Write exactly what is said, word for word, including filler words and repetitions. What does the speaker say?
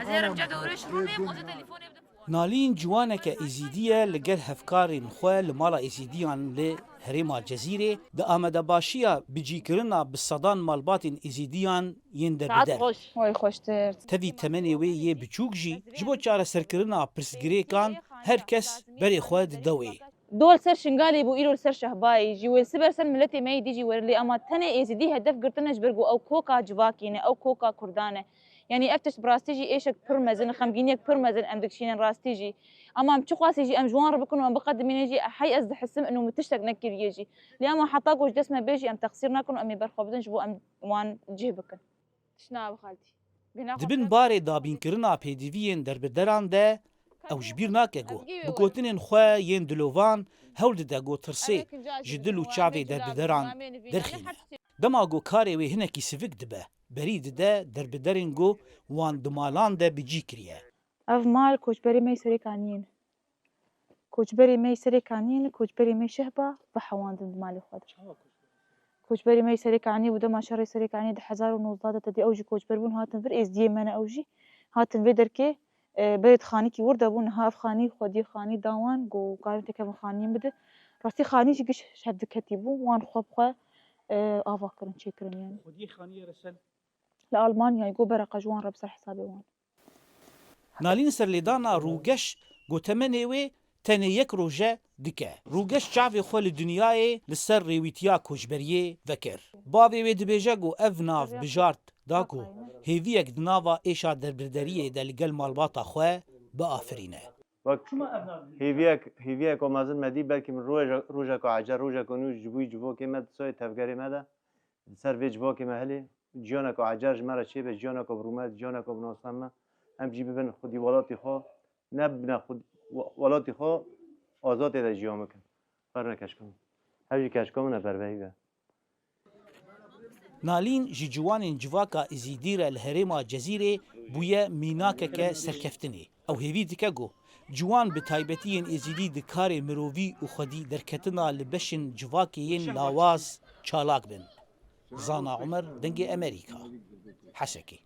Ez ê herim ca dewrê şirûnê, em xwezê telefon Nalîn ciwaneke Êzîdî ye, li gel hevkarên xwe li mala Êzîdiyan li herêma Cezîrê di amadebaşiya bicîkirina bi sedan malbatên Êzîdiyan yên derbider. Saet xweş. Way xweştir. Tevî temenê wê yê biçûk jî ji bo çareserkirina pirsgirêkan her kes berê xwe dide wê. Dol ser Şingalê bû, îro li ser Şehbayê jî wê li siber ser miletê me yê dî jî were lê, ama tenê Êzîdî hedef girtine ji ber ku ew koka civakê ne, ew koka Kurdan e. Yanî ev tişt bi rastî jî êşek pir mezin, xemgîniyek pir mezin em dikişînin rastî jî. Ama em çiqasî jî em ji wan re bikin û em biqedimînin jî, hey ez dihisim û min tiştek nekiriye jî. Lê ama heta ku ji dest me bê jî em texsîr nakin û em ê ber xwe bidin ji bo em wan cih bikin. Tişt nabe xaltî. Bîna xwe Di bin bike. Barê dabînkirina pêdiviyên derbideran de ew ji bîr nake ku bi gotinên xwe yên dilovan hewl dide ku tirsê ji dil û çavê derbideran derxîne. Dema ku karê wê hinekî sivik dibe, berî dide derbiderên ku wan di malan de bi cî kiriye. Ev mal koçberê me yê Serê Kaniyê ne. Koçberê me yê Serê Kaniyê ne, koçberê me yê Şehba vehewandin di malê xwe de. Koçberê me yê Serê Kaniyê bû, dema şerê Serê Kaniyê di hezar û nozdeh de tedê ew jî koçber bûn, hatin vir, êzdiyê me ne ew jî. Hatin vê derkê, e, berê di xanîkî wir de bûn, niha ev xanî xwediyê xanî da wan, ku karin têkevin xaniyên bide. Rastî xanî jî giş ji hev diketî bû, wan xwe bi xwe, e, ava kirin, çêkirin yanî. Xwediyê xaniyê re ser Li Almanyayê got bereqa ji wan re bi ser hesabê wan. Nalîn serlêdana Rûgeş got temenê wê tenê yek roje dike. Rûgeş çavê xwe li dinyayê li ser rêwîtiya koçberiyê vekir. Bavê wê dibêje ku ev nav bijart da ku hêviyek di nava êşa derbideriyê de li gel malbata xwe biafirîne. Wek hêviyek, hêviyek ku mezin me dî, belkî min roje-, rojeka ecer, rojeka nû ji bo civokê me di soyê tevgerê me de, di ser vê civokê me hilê, ciyaneka ecer ji me re çêbe, ciyaneka bi rûmet, ciyaneka bi nasname, em jî bibin xwedî welatî xwe, ne bibine xwed-, we-, welatî xwe azadê de jiyan bikin. Xêr ne keşka min. Ev jî keşka min e, bervehî be. Nalîn ji ciwanên civaka Êzîdî re li herêma Cezîrê bûye mînakeke serkeftinê. Ew hêvî dike ku ciwan bi taybetiyên Êzîdî di karê mirovî û xwedî derketina li beşên civakê yên lawaz çalak bin. Zana Umer, Dengê Emerîka, Hesekê.